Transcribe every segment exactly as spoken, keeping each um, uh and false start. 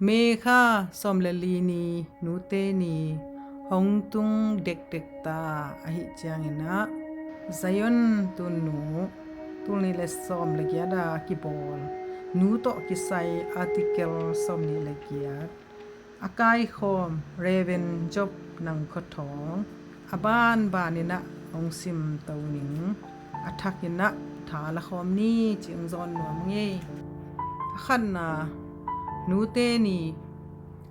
May kha sawm le li ni, nute ni hong tung dekdek ta ahih ciangin ah, Zion Tun Nu, tul nih le sawm le giat a kibawl, nu tawh kisai article sawm nih le giat, a kaikhawm Reverend Job Nang Khaw Thawng, a banbanin ah hong simto ning, a thakin ah tha la khawm ni, ci hong zawn nuam ing ei. A khatna, nute ni,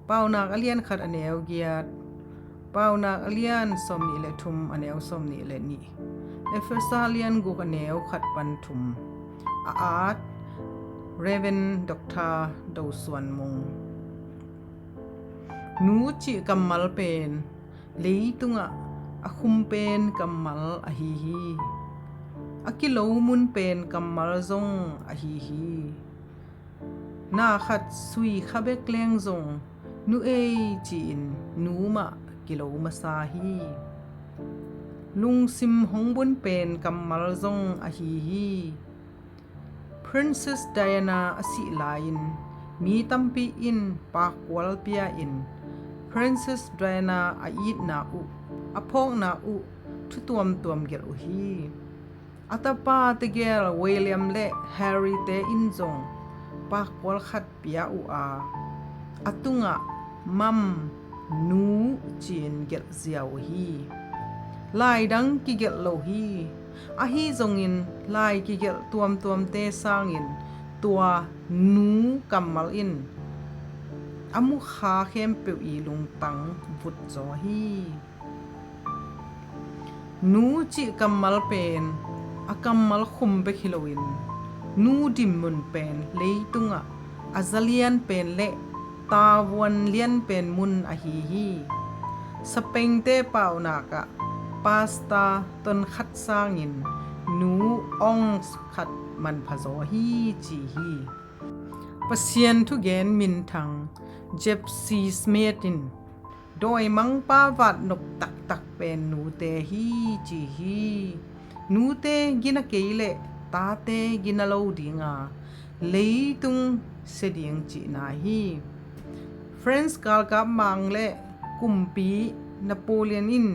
Paunak a lian khat a neu giat, Paunak a lian sawm nih le thum a neu sawm nih le nih, Efesa lian guk a neu khat pan thum. A at, Reverend Doctor Do Suan Mung. Nu cih kammal pen leitungah a khum pen kammal ahi hi. A kilo mun pen kammal zong ahi hi. Na khat sui kha bek leng zong nu ei ci-in nu mah kilo masa hi. Lungsim hong bun pen kammal zong ahi hi. Princess Diana a sih lai-in mi tampi in pakkual pia-in, Princess Diana a itna uh, a phawkna uh thu tuamtuam gelh uh hi. A tapa tegel William le Harry te in zong pakkual khat pia uh a, a tungah Mam, Nu ci-in gelh ziau uh hi. Lai dang kigelh lo hi. Ahi zongin lai kigelh tuamtuamte sangin tua Nu kammal in a mukha khempeuh i lungtang vut zaw hi. Nu cih kammal pen a kammal khum bek hi loin, nu dinmun pen leitungah a zalian pen le tavuan lian pen mun ahi hi. Sapengte paunak ah pasta ton khat sangin nu ong khat manpha zaw hi, ci hi. Pasian thugen minthang Joseph Smith in, dawimangpa vatnop taktak pen nute hi, ci hi. Nute gina kei leh tate gina lo dinga leitung sia ding cihna hi. France galkap mang le kumpi Napoleon in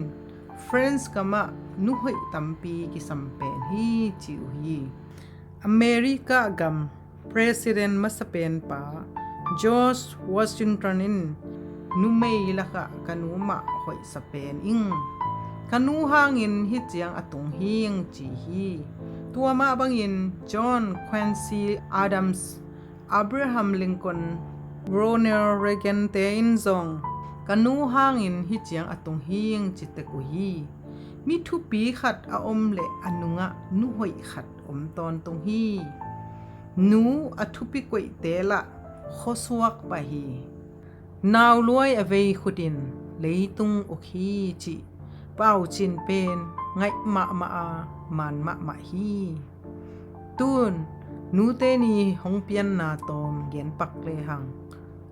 France gamah nu hoih tampi kisam pen hi, ci uh hi. America gam President masa penpa George Washington in, numei lakah ka nu mah hoihsa pen ing. Ka nu hangin hih ciang a tung hing, ci hi. Tua mah bangin John Quincy Adams, Abraham Lincoln, Ronald Reagan te in zong ka nu hangin hih ciang a tung hing, ci tek uh hi. Mi thupi khat a om leh a nungah nu hoih khat om tawntung hi. Nu a thupi koihte lah khuasuak pah hi. Nauluai a vei khutin leitung uk hi, cih paucin pen ngaih mahmah a, maan mahmah hi. Tun nute ni hong pianna tawm genpak lehang,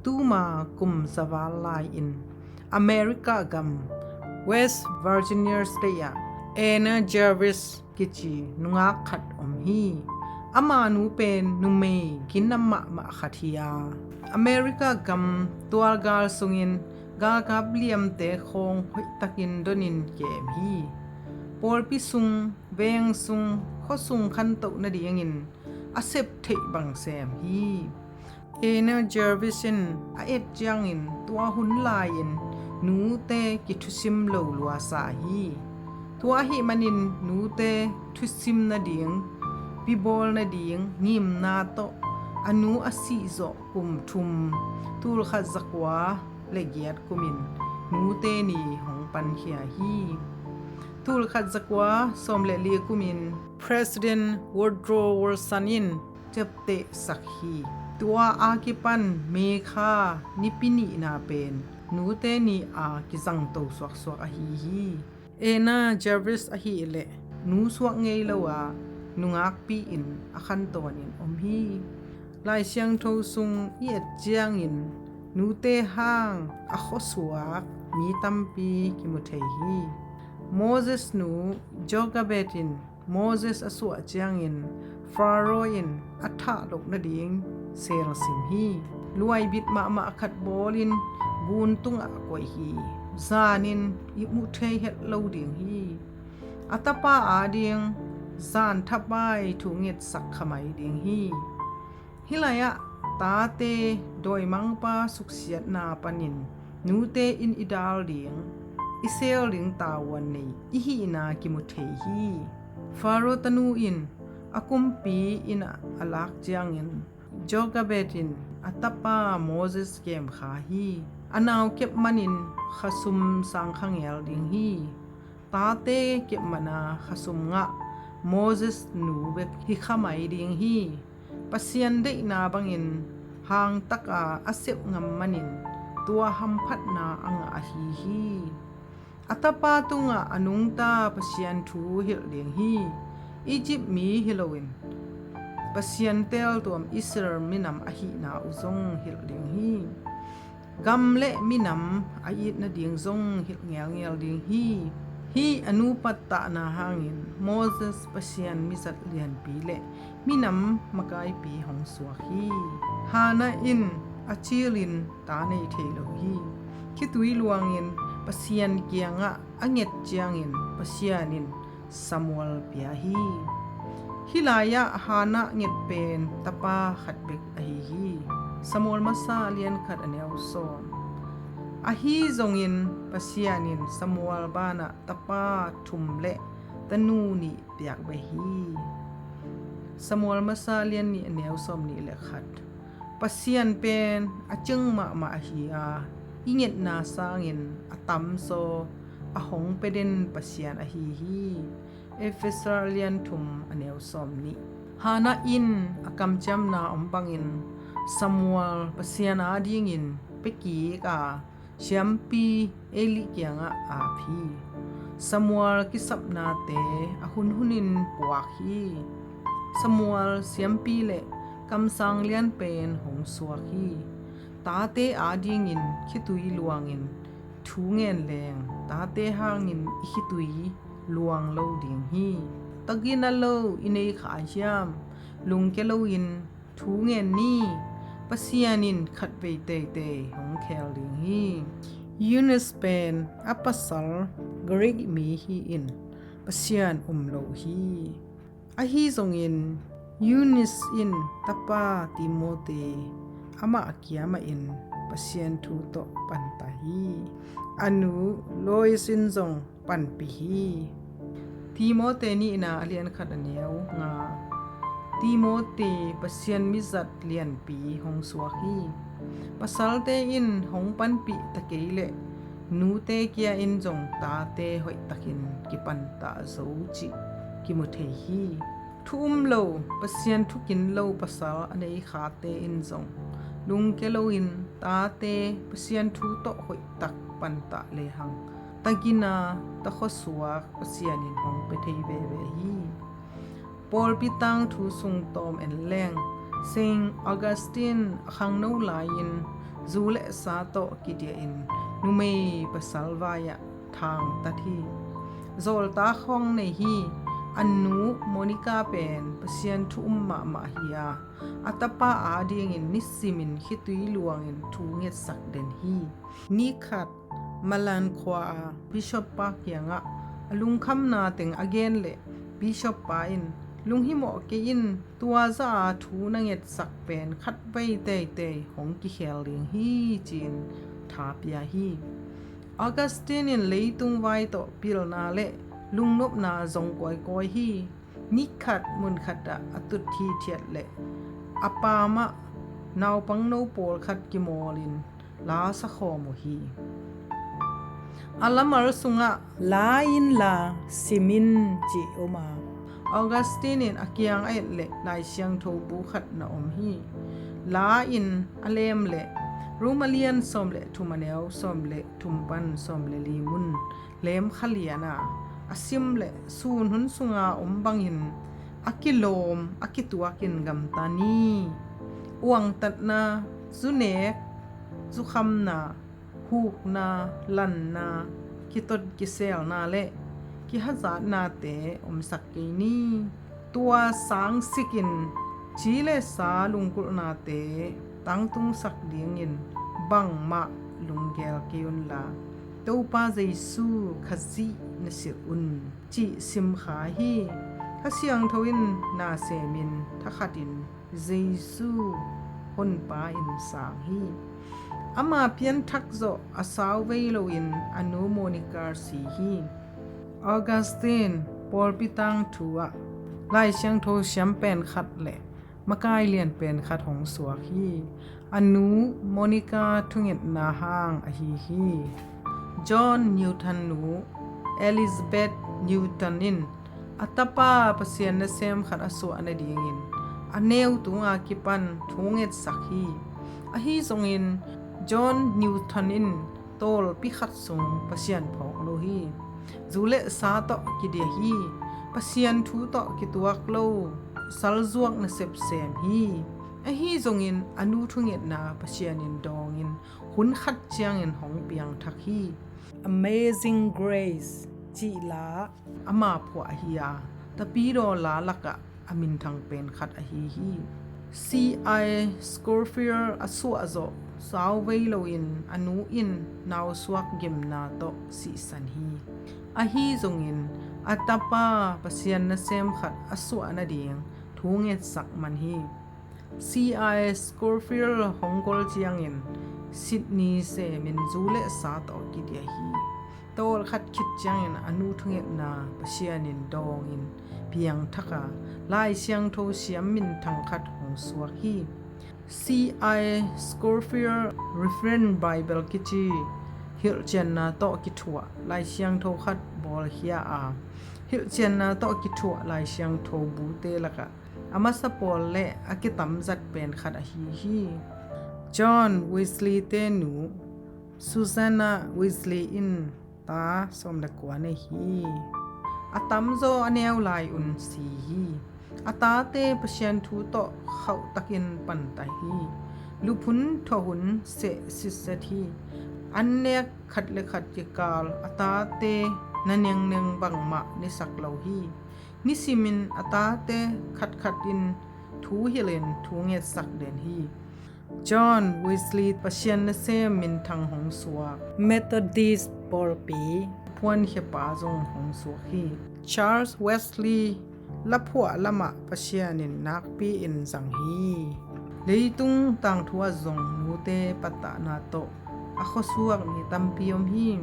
tuma kum za val lai-in America gam West Virginia State ah Anna Jarvis kici nungak khat om hi. Ama nu pen numei gina mahmah khat hi a, America gam tualgal sungin galkap liamte khawng hoihtakin donin kem hi. Pawlpi sung, veng sung, khuasung khantoh nadingin a sep theih bang sem hi. Anna Jarvis in a et ciangin tua hun lai-in nute kithusim lo luasa hi. Tua ahih manin nute thusim nading, pibawl nading ngimna tawh a nu a sihzawh kum thum, tulkhat zakua le giat kumin nute ni hong pankhia hi. Tulkhat zakua sawm le li kumin President Woodrow Wilson in ciaptehsak hi. Tua a kipan May kha nipi nihna pen nute ni a kizangto suaksuak ahi hi. Anna Jarvis ahih leh nu suak ngei lo a, nungakpi in a khantawn in om hi. Lai Siangtho sung i et ciangin nute hang a khuasuak mi tampi kimu thei hi. Moses nu Jochebed in Moses a suah ciangin Pharaoh in a thah loh nading selsim hi. luaibit mahmah khat bawlin gun tungah koih hi. Zanin i muh thei het lo ding hi. A tapa ading zan thapai thu ngetsak kha mai ding hi. Hih lai-ah tate dawimangpa suksiatna panin nute in i dal ding, i sel ding tavuan nei i hihna kimu thei hi. Faro tanu in a kumpi inn ah a lak ciangin Jokebed in a tapa Moses kem kha hi. A nau kep manin khasum sang kha ngel ding hi. Tate kep mana khasum ngah Moses nu bek hi kha mai ding hi. Pasian deihna bangin hangtaka a sep ngam manin tua hamphatna a ngah ahi hi. A tapa tungah a nungta Pasian thu hilh ding hi. Egypt mi hi loin Pasian teeltuam Israel minam ahihna uh zong hilh ding hi. Gam le minam a it nading zong hilh ngelngel ding hi. Hih a nu pattahna hangin Moses Pasian mizat lianpi le minam makaipi hong suak hi. Hannah in a cilin ta nei thei lo hi. Khitui luangin Pasian kiangah a nget ciangin Pasian in Samuel pia hi. Hih lai-ah Hannah nget pen tapa khat bek ahi hi. Samuel masa lian khat a neu sawm. Ahi zongin Pasian in Samuel banah tapa thum le tanu nih piak beh hi. Samuel masa lian nih a neu sawm nih le khat. Pasian pen a cing mahmah ahi a, i ngetna sangin a tamzaw a hong pia den Pasian ahi hi. Efesa lian thum a neu sawm nih. Hannah in a kamciamna om bangin Samuel Pasian adingin pia kik a, siampi Eli kiangah ap hi. Samuel kisapnate a hunhunin puak hi. Samuel siampi le kamsang lian pen hong suak hi. Tate adingin khitui luangin thu ngen leng tate hangin i khitui luang lo ding hi. Tagina lo i nei kha hiam? Lungke loin thu ngen ni. Pasian in khatvei teitei hong khel ding hi. Eunice pen a pasal Greek mi hi-in Pasian um lo hi. Ahi zongin Eunice in tapa Timothy amah kiamah in Pasian thu tawh panta hi. A nu Lois in zong panpih hi. Timothy nihna a lian khat a neu nga. Timothy Pasian mizat lianpi hong suak hi. Pasalte in hong panpih ta kei leh nute kia in zong tate hoihtakin kipantah zo cih kimu thei hi. Thu um lo, Pasian thukin lo pasal a nei khate in zong lungke loin tate Pasian thu tawh hoihtak pantah lehang tagina takhuasuak Pasian in hong pia thei veve hi. Pawlpi tangthu sung tawm en leng Saint Augustine a khangno lai-in zu le sa tawh kidiahin numei pasal vai-ah thangtat hi. Zawltak hong nei hi. A nu Monica pen Pasian thu um mahmah hi a, a tapa adingin nisimin khitui luangin thu ngetsak den hi. Ni khat Milan khua a bishop pa kiangah a lungkhamna teng a gen leh bishop pa in lunghimawh kei in, tua za a thu na ngetsak pen khatvei teitei hong kikhel ding hi ci-in tha pia hi. Augustine in leitung vai tawh pilna le lungnopna zong kawikawi hi. Ni khat mun khatah a tut hithiat leh a paamah naupangno pawlkhat kimawlin la sakhawm uh hi. A lamal sungah la in la sim in cih om a, Augustine in a kiang a et leh Lai Siangtho bu khat na om hi. La in a lem leh Rom a lian sawm le thum a neu sawm le thum pan sawm le li mun lem kha lian a, a sim leh sun hun sunga om bangin a kilawm a kituakin gamta ni. Uangtatna, zunek, zukhamna, hukna, lanna, kitot kiselna le kihazatnate omsak kei ni. Tua sangsikin ci le sa lungkulhnate tangtungsak dingin bangmah lunggel kei unla, Topa Jesu Khazih na silh un, cih simkha hi. Kha Siangtho in na semin thakhatin Jesu Honpa in sang hi. Ama pianthak zawh a sau vei loin a nu Monica si hi. Augustine pawlpi tangthu ah Lai Siangtho siam pen khat le makai lian pen khat hong suak hi. A nu Monica thungetna hang ahi hi. John Newton nu Elizabeth Newton in a tapa Pasian nasem khat a suah nadingin a neu tunga kipan thungetsak hi. Ahi zongin John Newton in tawlpi khat sung Pasian phawk lo hi. Zu le sa tawh kidia hi. Pasian thu tawh kituak lo, salzuak nasep sem hi. Ahi zongin a nu thungetna Pasian in dawngin hun khat ciangin hong piangthak hi. Amazing Grace cih la ama phuah hi a, Tapidaw la lakah a minthang pen khat ahi hi. C I Scofield a suah zawh sau vei loin a nu in nausuak gimna tawh sihsan hi. Ahi zongin a tapa Pasian nasem khat a suah nading thungetsak man hi. C I Scofield hong gol ciangin Sydney semin zu le sa tawh kidia hi. Tawlkhat khit ciangin a nu thungetna Pasian in dawngin piangthak a, Lai Siangtho siam minthang khat hong suak hi. C I Scofield Reference Bible kici hilhcianna tawh kithuah Lai Siangtho khat bawlkhia a, hilhcianna tawh kithuah Lai Siangtho bute lakah a masa pawl le a kitamzat pen khat ahi hi. John Wesley te nu Susanna Wesley in ta sawm le kua nei hi. A tamzaw a neu lai un si hi. A tate Pasian thu tawh khauhtakin pantai hi. Luphun thawhun seh sitset hi. An nek khat le khat kikal a tate na nengneng bangmah nisak lo hi. Nisimin a tate khatkhat in thu hilhin thu ngetsak den hi. John Wesley Pasian nasem minthang hong suak, Methodist pawlpi phuankhiapa zong hong suak hi. Charles Wesley laphuah lamah Pasian in nakpi in zang hi. Leitung tangthu ah zong nute pattahna tawh a khuasuak mi tampi om hi.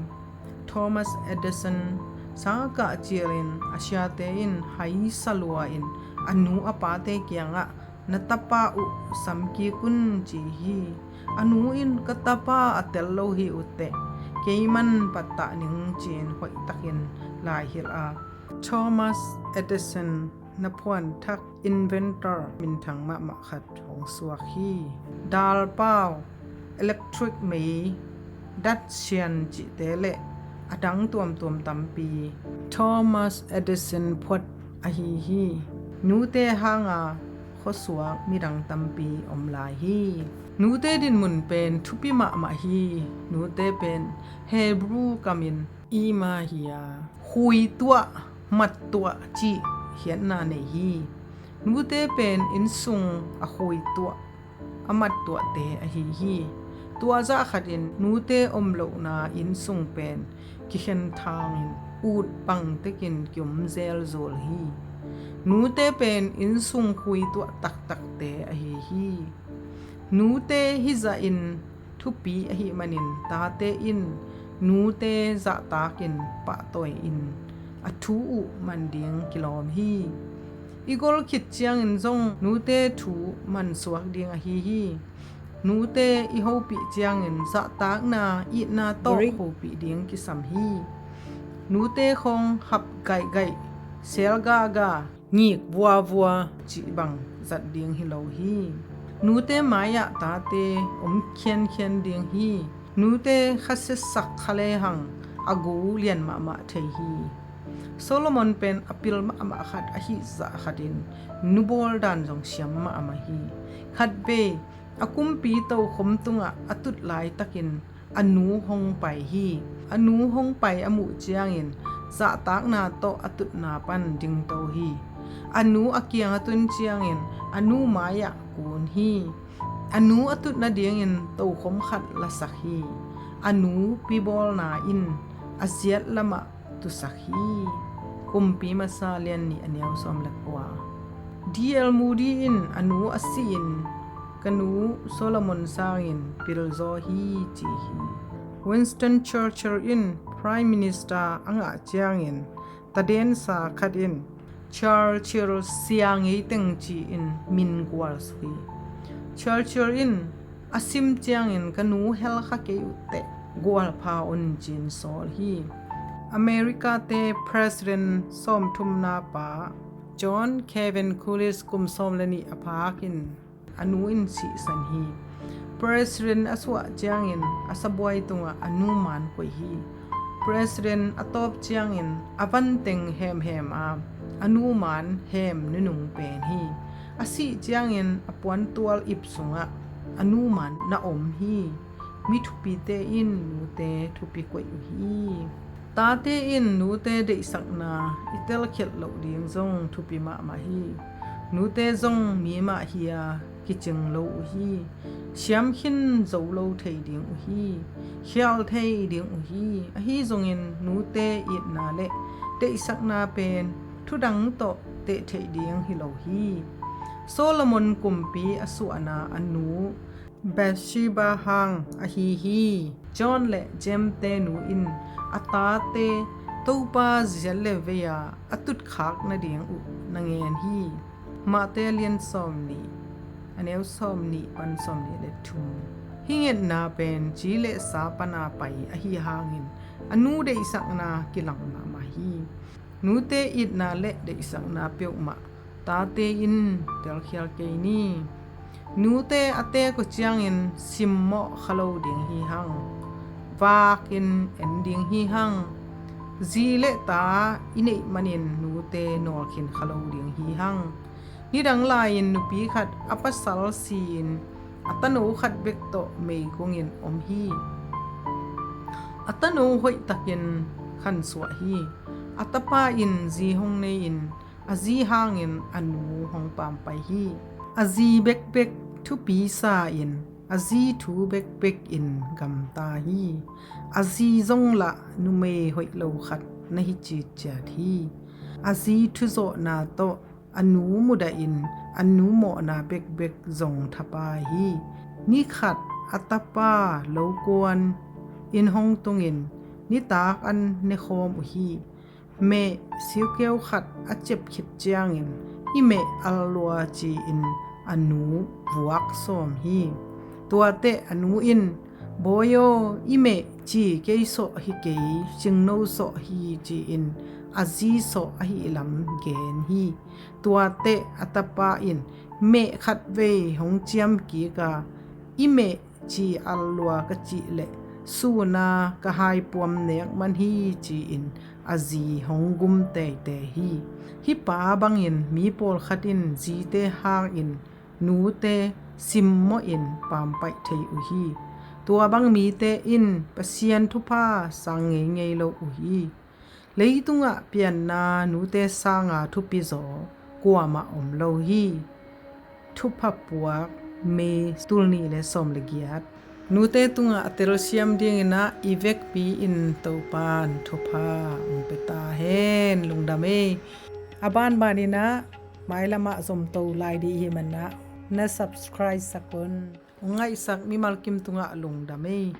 Thomas Edison sangkah cialin a siate in haisa lua in a nu a pate kiangah na tapa uh samkik un ci hi. A nu in ka tapa a tel lo hi utteh keiman pattah ning ci-in hoihtakin laihilh a, Thomas Edison na phuanthak inventor minthang mahmah khat hong suak hi. Dalpau, electric mei, dat sian cihte le a dang tuamtuam tampi Thomas Edison phuat ahi hi. Nute hanga khuasuak midang tampi om lai hi. Nute dinmun pen thupi mahmah hi. Nute pen Hebrew kamin ima hi a, khuituah, mattuah cih khiatna nei hi. Nute pen innsung a khuituah, a mattuahte ahi hi. Tua zah khatin nute om lohna innsung pen kikhen thangin ut pangtekin kiom zelzul hi. Nute pen innsung khuituah taktakte ahi hi. Nute hizahin thupi ahih manin tate in nute zahtakin pahtawi in a thu uh man ding kilawm hi. I gol khit ciangin zong nute thu mansuak ding ahi hi. Nute i hopih ciangin zahtakna itna tawh hopih ding kisam hi. Nute khawng hap gaihgaih, sel gahgah, ngik vuavua cih bang zat ding hi lo hi. Nute mai-ah tate om khiankhian ding hi. Nute khasia sak kha lehang a gu lian mahmah thei hi. Solomon pen a pil mahmah khat ahih zah khatin nubawl dan zong siam mahmah hi. Khatvei a kumpi tokhom tungah a tut laitakin a nu hong pai hi. A nu hong pai a muh ciangin zahtakna tawh a tutna pan dingto hi. A nu a kiang a tun ciangin a nu mai-ah kun hi. A nu a tut nadingin tokhom khat lasak hi. A nu pibawlna in a ziat lamah tusak hi. Kumpi Masa lian nih a neu sawm le kua. D L Moody in a nu a si-in ka nu Solomon sangin pilzaw hi ci hi. Winston Churchill in Prime Minister a ngah ciangin tadensa khat in Churchill sia ngei teng ci-in min gualsuk hi. Churchill in a sim ciangin ka nu hel kha kei uh teh gualpha un ci-in sawl hi. America te President sawmthumna pa John Calvin Coolidge kum sawm le nih a phak in a nu in sihsan hi. President a suah ciangin a sabuai tungah a nu man koih hi. President a tawp ciangin a vanteng hemhem a, a nu man hem nunung pen hi. A sih ciangin a puantual ip sungah a nu man na om hi. Mi thupite in nute thupi koih uh hi. Tate in nute deihsakna i telkhialh loh ding zong thupi mahmah hi. Nute zong mi mah hi-a kicing lo uh hi. Siam khin zo lo thei ding uh hi. Khial thei ding uh hi. Ahi zongin nute itna le deihsakna pen thudang tawh teh theih ding hi lo hi. Solomon kumpi a suahna a nu Bathsheba hang ahi hi. John le James te nu in a tate Topa ziat le vei-a a tutkhak nading uh na ngen hi. Mate lian sawm nih, a neu sawm nih pan sawm nih le thum. Hih ngetna pen ci le sa pana pai ahi hangin a nu deihsakna kilang mahmah hi. Nute itna le deihsakna peuhmah tate in telkhial kei ni. Nute a teek uh ciangin simmawh kha lo ding hi hang. Vakin en ding hi hang. Zi le ta i neih manin nute nawlkhin kha lo ding hi hang. Nidang lai-in nupi khat a pasal si-in a tano khat bek tawh meigongin om hi. A tano hoihtakin khansuah hi. A tapa in zi hong nei-in a zi hangin a nu hong pampai hi. A zi bekbek thupi sa-in a zi thu bekbek in gamta hi. A zi zong lah numei hoih lo khat na hi citciat hi. A zi thuzawhna tawh a nu mudahin a nu mawhna bekbek zong thapai hi. Ni khat a tapa lokuan inn hong tungin nitak an nekhawm uh hi. Meh siukeu khat a cep khit ciangin i meh al lua ci-in a nu vuak sawm hi. Tuateh a nu in, "Bawi aw, i meh ci kei sawh hi kei, cingno sawh hi," ci-in a zi sawh ahi lam gen hi. Tuateh a tapa in, "Meh khatvei hong ciam kik a, i meh ci al lua ka cih leh suna ka haipuam nek man hi," ci-in a zi hong gum teitei hi. Hih pa bangin mi pawlkhat in zite hangin nute simmawhin pampaih thei uh hi. Tua bang mite in Pasian thupha sang ngeingei lo uh hi. Leitungah pianna nute sanga thupizaw kuamah om lo hi. Thupha puak, May tul nih le sawm le giat. Nute tungah a telsiam dingin ah i vekpi in Topan thupha hong pia ta hen. Lungdam ei. A banbanin ah mailamah zomto lai dih hi manah na subscribe sak un. Hong ngaihsak mimal kim tungah lungdam ei.